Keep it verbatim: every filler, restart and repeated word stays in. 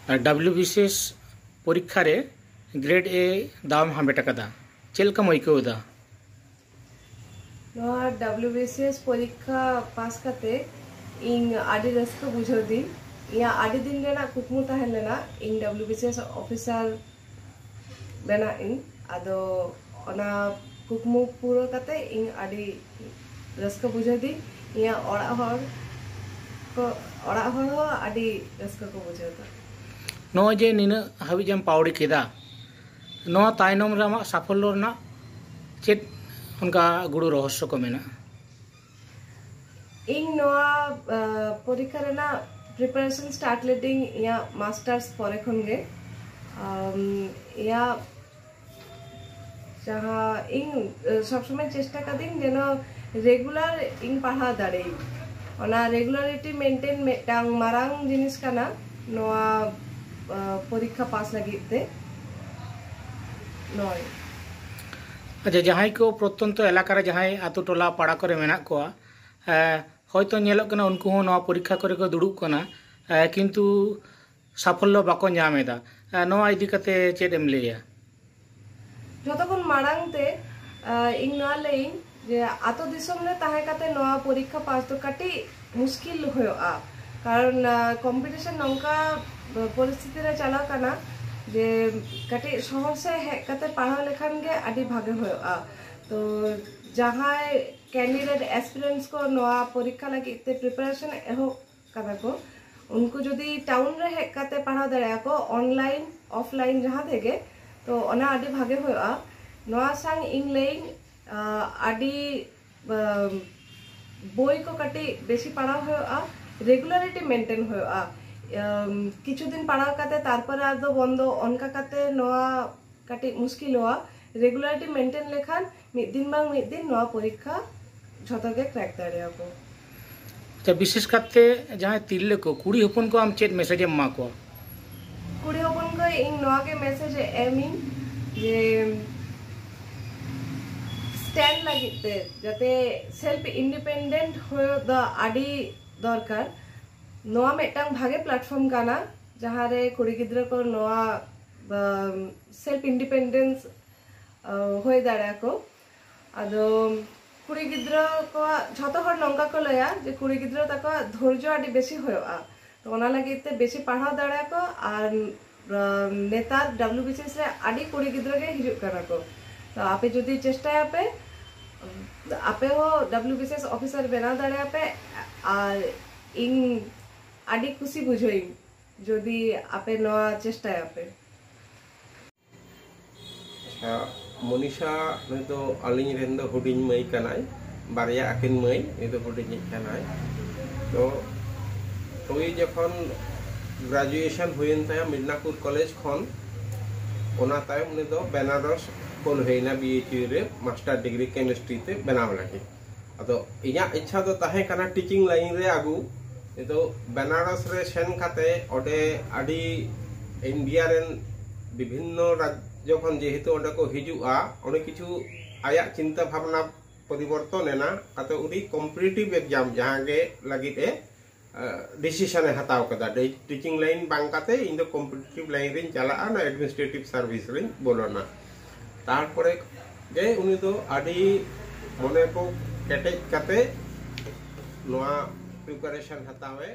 W B C S ᱯᱚᱨᱤᱠᱠᱷᱟ ᱨᱮ grade ᱮ ᱫᱟᱣ ᱮᱢ ᱦᱟᱢᱮᱴ ᱟᱠᱟᱫᱟ, ᱪᱮᱫ ᱞᱮᱠᱟᱢ ᱟᱹᱭᱠᱟᱹᱣ ᱮᱫᱟ? ᱱᱚᱣᱟ ᱰᱟᱵᱞᱤᱭᱩ ᱵᱤ ᱥᱤ ᱮᱥ ᱯᱚᱨᱤᱠᱠᱷᱟ ᱯᱟᱥ ᱠᱟᱛᱮ ᱤᱧ ᱟᱹᱰᱤ ᱨᱟᱹᱥᱠᱟᱹ ᱵᱩᱡᱷᱟᱹᱣ ᱫᱤᱧ᱾ ᱤᱧᱟᱹᱜ ᱟᱹᱰᱤ ᱫᱤᱱ ᱨᱮᱱᱟᱜ ᱠᱩᱠᱢᱩ ᱛᱟᱦᱮᱸ ᱞᱮᱱᱟ ᱤᱧ W B C S officer ᱵᱮᱱᱟᱜ ᱤᱧ᱾ ᱟᱫᱚ ᱚᱱᱟ ᱠᱩᱠᱢᱩ ᱯᱩᱨᱟᱹ ᱠᱟᱛᱮ ᱤᱧ ᱟᱹᱰᱤ ᱨᱟᱹᱥᱠᱟᱹ ᱵᱩᱡᱷᱟᱹᱣ ᱫᱤᱧ᱾ ᱤᱧᱟᱹᱜ ᱚᱲᱟᱜ ᱦᱚᱲ ᱠᱚ, ᱚᱲᱟᱜ ᱦᱚᱲ ᱦᱚᱸ ᱟᱹᱰᱤ ᱨᱟᱹᱥᱠᱟᱹ ᱠᱚ ᱵᱩᱡᱷᱟᱹᱣ ᱫᱟ᱾ ᱱᱚᱜᱼᱚᱭ ᱡᱮ ᱱᱤᱱᱟᱹᱜ ᱦᱟᱹᱵᱤᱡ ᱮᱢ ᱯᱟᱣᱲᱤ ᱠᱮᱫᱟ, ᱱᱚᱣᱟ ᱛᱟᱭᱱᱚᱢ ᱨᱮ ᱟᱢᱟᱜ ᱥᱟᱯᱷᱚᱞᱞᱚ ᱨᱮᱱᱟᱜ ᱪᱮᱫ ᱚᱱᱠᱟ ᱜᱩᱲᱩ ᱨᱚᱦᱚᱥᱥᱚ ᱠᱚ ᱢᱮᱱᱟᱜᱼᱟ? ᱤᱧ ᱱᱚᱣᱟ ᱯᱚᱨᱤᱠᱠᱷᱟ ᱨᱮᱱᱟᱜ ᱯᱨᱤᱯᱟᱨᱮᱥᱚᱱ ᱥᱴᱟᱨᱴ ᱞᱤᱫᱟᱹᱧ ᱤᱧᱟᱹᱜ ᱢᱟᱥᱴᱟᱨᱥ ᱯᱚᱨᱮ ᱠᱷᱚᱱ ᱜᱮ᱾ ᱤᱧᱟᱹᱜ ᱡᱟᱦᱟᱸ ᱤᱧ ᱥᱚᱵᱥᱚᱢᱚᱭ ᱪᱮᱥᱴᱟ ᱠᱟᱹᱫᱟᱹᱧ ᱡᱮᱱᱚ ᱨᱮᱜᱩᱞᱟᱨ ᱤᱧ ᱯᱟᱲᱦᱟᱣ ᱫᱟᱲᱮᱭᱟᱜ᱾ ᱚᱱᱟ ᱨᱮᱜᱩᱞᱟᱨᱤᱴᱤ ᱢᱮᱱᱴᱮᱱ ᱢᱤᱫᱴᱟᱝ ᱢᱟᱨᱟᱝ ᱡᱤᱱᱤᱥ ᱠᱟᱱᱟ ᱱᱚᱣᱟ ᱯᱚᱨᱤᱠᱠᱷᱟ ᱯᱟᱥ ᱞᱟᱹᱜᱤᱫ ᱛᱮ᱾ ᱱᱚᱭ ᱟᱪᱪᱷᱟ, ᱡᱟᱦᱟᱸᱭ ᱠᱚ ᱯᱨᱚᱛᱛᱚᱱᱛᱚ ᱮᱞᱟᱠᱟ ᱨᱮ ᱡᱟᱦᱟᱸᱭ ᱟᱛᱳ ᱴᱚᱞᱟ ᱯᱟᱲᱟ ᱠᱚᱨᱮ ᱢᱮᱱᱟᱜ ᱠᱚᱣᱟ, ᱦᱚᱭᱛᱚ ᱧᱮᱞᱚᱜ ᱠᱟᱱᱟ ᱩᱱᱠᱩ ᱦᱚᱸ ᱱᱚᱣᱟ ᱯᱚᱨᱤᱠᱠᱷᱟ ᱠᱚᱨᱮ ᱠᱚ ᱫᱩᱲᱩᱵ ᱠᱟᱱᱟ, ᱠᱤᱱᱛᱩ ᱥᱟᱯᱷᱚᱞᱞᱚ ᱵᱟᱠᱚ ᱧᱟᱢ ᱮᱫᱟ᱾ ᱱᱚᱣᱟ ᱤᱫᱤ ᱠᱟᱛᱮ ᱪᱮᱫ ᱮᱢ ᱞᱟᱹᱭᱟ? ᱡᱚᱛᱚ ᱠᱷᱚᱱ ᱢᱟᱲᱟᱝ ᱛᱮ ᱤᱧ ᱱᱚᱣᱟ ᱞᱟᱹᱭᱟᱹᱧ ᱡᱮ ᱟᱛᱳ ᱫᱤᱥᱚᱢ ᱨᱮ ᱛᱟᱦᱮᱸ ᱠᱟᱛᱮ ᱱᱚᱣᱟ ᱯᱚᱨᱤᱠᱠᱷᱟ ᱯᱟᱥ ᱫᱚ ᱠᱟᱹᱴᱤᱡ ᱢᱩᱥᱠᱤᱞ ᱦᱩᱭᱩᱜᱼᱟ᱾ ᱠᱟᱨᱚᱱ ᱠᱚᱢᱯᱤᱴᱤᱥᱚᱱ ᱱᱚᱝᱠᱟ ᱯᱚᱨᱤᱥᱛᱷᱤᱛᱤ ᱨᱮ ᱪᱟᱞᱟᱣ ᱠᱟᱱᱟ ᱡᱮ ᱠᱟᱹᱴᱤᱡ ᱥᱚᱦᱚᱨ ᱥᱮᱫ ᱦᱮᱡ ᱠᱟᱛᱮ ᱯᱟᱲᱦᱟᱣ ᱞᱮᱠᱷᱟᱱ ᱜᱮ ᱟᱹᱰᱤ ᱵᱷᱟᱜᱮ ᱦᱩᱭᱩᱜᱼᱟ᱾ ᱛᱚ ᱡᱟᱦᱟᱸᱭ ᱠᱮᱱᱰᱤᱰᱮᱴ ᱮᱥᱯᱤᱨᱮᱱᱴᱥ ᱠᱚ ᱱᱚᱣᱟ ᱯᱚᱨᱤᱠᱠᱷᱟ ᱞᱟᱹᱜᱤᱫ ᱛᱮ ᱯᱨᱤᱯᱟᱨᱮᱥᱚᱱ ᱮᱦᱚᱵ ᱠᱟᱫᱟ ᱠᱚ, ᱩᱱᱠᱩ ᱡᱩᱫᱤ ᱴᱟᱣᱩᱱ ᱨᱮ ᱦᱮᱡ ᱠᱟᱛᱮ ᱯᱟᱲᱦᱟᱣ ᱫᱟᱲᱮᱭᱟᱜᱼᱟ ᱠᱚ ᱚᱱᱞᱟᱭᱤᱱ ᱚᱯᱷᱞᱟᱭᱤᱱ ᱡᱟᱦᱟᱸ ᱛᱮᱜᱮ, ᱛᱚ ᱚᱱᱟ ᱟᱹᱰᱤ ᱵᱷᱟᱜᱮ ᱦᱩᱭᱩᱜᱼᱟ᱾ ᱱᱚᱣᱟ ᱥᱟᱝ ᱤᱧ ᱞᱟᱹᱭᱟᱹᱧ ᱟᱹᱰᱤ ᱵᱳᱭ ᱠᱚ ᱠᱟᱹᱴᱤᱡ ᱵᱮᱥᱤ ᱯᱟᱲᱦᱟᱣ ᱦᱩᱭᱩᱜᱼᱟ, ᱨᱮᱜᱩᱞᱟᱨᱤᱴᱤ ᱢᱮᱱᱴᱮᱱ ᱦᱩᱭᱩᱜᱼᱟ᱾ ᱠᱤᱪᱷᱩ ᱫᱤᱱ ᱯᱟᱲᱦᱟᱣ ᱠᱟᱛᱮ ᱛᱟᱨᱯᱚᱨᱮ ᱟᱫᱚ ᱵᱚᱱᱫᱚ, ᱚᱱᱠᱟ ᱠᱟᱛᱮ ᱱᱚᱣᱟ ᱠᱟᱹᱴᱤᱡ ᱢᱩᱥᱠᱤᱞᱚᱜᱼᱟ᱾ ᱨᱮᱜᱩᱞᱟᱨᱤᱴᱤ ᱢᱮᱱᱴᱮᱱ ᱞᱮᱠᱷᱟᱱ ᱢᱤᱫ ᱫᱤᱱ ᱵᱟᱝ ᱢᱤᱫ ᱫᱤᱱ ᱱᱚᱣᱟ ᱯᱚᱨᱤᱠᱠᱷᱟ ᱡᱷᱚᱛᱚ ᱜᱮ ᱠᱨᱮᱠ ᱫᱟᱲᱮᱭᱟᱜᱼᱟ ᱠᱚ᱾ ᱟᱪᱪᱷᱟ, ᱵᱤᱥᱮᱥ ᱠᱟᱛᱮ ᱡᱟᱦᱟᱸᱭ ᱛᱤᱨᱞᱟᱹ ᱠᱚ, ᱠᱩᱲᱤ ᱦᱚᱯᱚᱱ ᱠᱚ ᱟᱢ ᱪᱮᱫ ᱢᱮᱥᱮᱡ ᱮᱢ ᱮᱢᱟ ᱠᱚᱣᱟ? ᱠᱩᱲᱤ ᱦᱚᱯᱚᱱ ᱠᱚ ᱤᱧ ᱱᱚᱣᱟ ᱜᱮ ᱢᱮᱥᱮᱡ ᱮᱢᱤᱧ ᱡᱮ ᱥᱴᱮᱱᱰ ᱞᱟᱹᱜᱤᱫ ᱛᱮ ᱡᱟᱛᱮ ᱥᱮᱞᱯ ᱤᱱᱰᱤᱯᱮᱱᱰᱮᱱᱴ ᱦᱩᱭᱩᱜ ᱫᱚ ᱟᱹᱰᱤ ᱫᱚᱨᱠᱟᱨ᱾ ᱱᱚᱣᱟ ᱢᱤᱫᱴᱟᱝ ᱵᱷᱟᱜᱮ ᱯᱞᱟᱴᱯᱷᱚᱨᱢ ᱠᱟᱱᱟ ᱡᱟᱦᱟᱸ ᱨᱮ ᱠᱩᱲᱤ ᱜᱤᱫᱽᱨᱟᱹ ᱠᱚ ᱱᱚᱣᱟ ᱥᱮᱞᱯ ᱤᱱᱰᱤᱯᱮᱱᱰᱮᱱᱥ ᱦᱩᱭ ᱫᱟᱲᱮᱭᱟᱠᱚ᱾ ᱟᱫᱚ ᱠᱩᱲᱤ ᱜᱤᱫᱽᱨᱟᱹ ᱠᱚᱣᱟᱜ, ᱡᱷᱚᱛᱚ ᱦᱚᱲ ᱱᱚᱝᱠᱟ ᱠᱚ ᱞᱟᱹᱭᱟ ᱡᱮ ᱠᱩᱲᱤ ᱜᱤᱫᱽᱨᱟᱹ ᱛᱟᱠᱚᱣᱟᱜ ᱫᱷᱳᱨᱡᱚ ᱟᱹᱰᱤ ᱵᱮᱥᱤ ᱦᱩᱭᱩᱜᱼᱟ, ᱛᱚ ᱚᱱᱟ ᱞᱟᱹᱜᱤᱫ ᱛᱮ ᱵᱮᱥᱤ ᱯᱟᱲᱦᱟᱣ ᱫᱟᱲᱮᱭᱟᱠᱚ᱾ ᱟᱨ ᱟᱨ ᱱᱮᱛᱟᱨ ᱰᱟᱵᱞᱤᱭᱩ ᱵᱤ ᱥᱤ ᱮᱥ ᱨᱮ ᱟᱹᱰᱤ ᱠᱩᱲᱤ ᱜᱤᱫᱽᱨᱟᱹ ᱜᱮ ᱦᱤᱡᱩᱜ ᱠᱟᱱᱟ ᱠᱚ᱾ ᱛᱚ ᱟᱯᱮ ᱡᱩᱫᱤ ᱪᱮᱥᱴᱟᱭᱟᱯᱮ, ᱟᱯᱮ ᱦᱚᱸ W B C S officer ᱵᱮᱱᱟᱣ ᱫᱟᱲᱮᱭᱟᱜᱼᱟ ᱯᱮ᱾ ᱟᱨ ᱤᱧ ᱟᱹᱰᱤ ᱠᱩᱥᱤ ᱵᱩᱡᱷᱟᱹᱣᱤᱧ ᱡᱩᱫᱤ ᱟᱯᱮ ᱱᱚᱣᱟ ᱪᱮᱥᱴᱟᱭᱟᱯᱮ᱾ ᱟᱪᱪᱷᱟ, ᱢᱚᱱᱤᱥᱟ ᱱᱩᱭ ᱫᱚ ᱟᱹᱞᱤᱧ ᱨᱮᱱ ᱫᱚ ᱦᱩᱰᱤᱧ ᱢᱟᱹᱭ ᱠᱟᱱᱟᱭ, ᱵᱟᱨᱭᱟ ᱟᱹᱠᱤᱱ ᱢᱟᱹᱭ, ᱱᱩᱭ ᱫᱚ ᱦᱩᱰᱤᱧᱤᱡ ᱠᱟᱱᱟᱭ᱾ ᱛᱚ ᱱᱩᱭ ᱡᱚᱠᱷᱚᱱ ᱜᱨᱟᱡᱩᱭᱮᱥᱚᱱ ᱦᱩᱭᱮᱱ ᱛᱟᱭᱟ ᱢᱤᱫᱱᱟᱯᱩᱨ ᱠᱚᱞᱮᱡᱽ ᱠᱷᱚᱱ, ᱚᱱᱟ ᱛᱟᱭᱚᱢ ᱩᱱᱤ ᱫᱚ ᱵᱮᱱᱟᱨᱚᱥ ᱠᱳᱞ ᱦᱩᱭᱱᱟ ᱵᱤ ᱮᱭᱤᱪ ᱤᱭᱩ ᱨᱮ ᱢᱟᱥᱴᱟᱨ ᱰᱤᱜᱽᱨᱤ ᱠᱮᱢᱤᱥᱴᱨᱤ ᱛᱮ ᱵᱮᱱᱟᱣ ᱞᱟᱹᱜᱤᱫ᱾ ᱟᱫᱚ ᱤᱧᱟᱹᱜ ᱤᱪᱪᱷᱟ ᱫᱚ ᱛᱟᱦᱮᱸ ᱠᱟᱱᱟ ᱴᱤᱪᱤᱝ ᱞᱟᱭᱤᱱ ᱨᱮ ᱟᱹᱜᱩ᱾ ᱱᱤᱛᱚᱜ ᱵᱮᱱᱟᱨᱚᱥ ᱨᱮ ᱥᱮᱱ ᱠᱟᱛᱮ ᱚᱸᱰᱮ ᱟᱹᱰᱤ ᱤᱱᱰᱤᱭᱟ ᱨᱮᱱ ᱵᱤᱵᱷᱤᱱᱱᱚ ᱨᱟᱡᱽᱡᱚ ᱠᱷᱚᱱ ᱡᱮᱦᱮᱛᱩ ᱚᱸᱰᱮ ᱠᱚ ᱦᱤᱡᱩᱜᱼᱟ, ᱚᱸᱰᱮ ᱠᱤᱪᱷᱩ ᱟᱭᱟᱜ ᱪᱤᱱᱛᱟᱹ ᱵᱷᱟᱵᱽᱱᱟ ᱯᱚᱨᱤᱵᱚᱨᱛᱚᱱ ᱮᱱᱟ᱾ ᱠᱟᱛᱮ ᱩᱱᱤ ᱠᱚᱢᱯᱤᱴᱤᱴᱤᱵᱷ ᱮᱠᱡᱟᱢ ᱡᱟᱦᱟᱸ ᱜᱮ ᱞᱟᱹᱜᱤᱫ ᱮ ᱰᱤᱥᱤᱥᱚᱱ ᱮ ᱦᱟᱛᱟᱣ ᱠᱮᱫᱟ, ᱴᱤᱪᱤᱝ ᱞᱟᱭᱤᱱ ᱵᱟᱝ ᱠᱟᱛᱮ ᱤᱧ ᱫᱚ ᱠᱚᱢᱯᱤᱴᱤᱴᱤᱵᱷ ᱞᱟᱭᱤᱱ ᱨᱤᱧ ᱪᱟᱞᱟᱜᱼᱟ, ᱚᱱᱟ ᱮᱰᱢᱤᱱᱤᱥᱴᱨᱮᱴᱤᱵᱷ ᱥᱟᱨᱵᱷᱤᱥ ᱨᱤᱧ ᱵᱚᱞᱚᱱᱟ᱾ ᱛᱟᱨᱯᱚᱨᱮ ᱜᱮ ᱩᱱᱤ ᱫᱚ ᱟᱹᱰᱤ ᱢᱚᱱᱮ ᱠᱚ ᱠᱮᱴᱮᱡ ᱠᱟᱛᱮ ᱱᱚᱣᱟ ᱯᱨᱤᱯᱟᱨᱮᱥᱚᱱ ᱦᱟᱛᱟᱣ ᱮ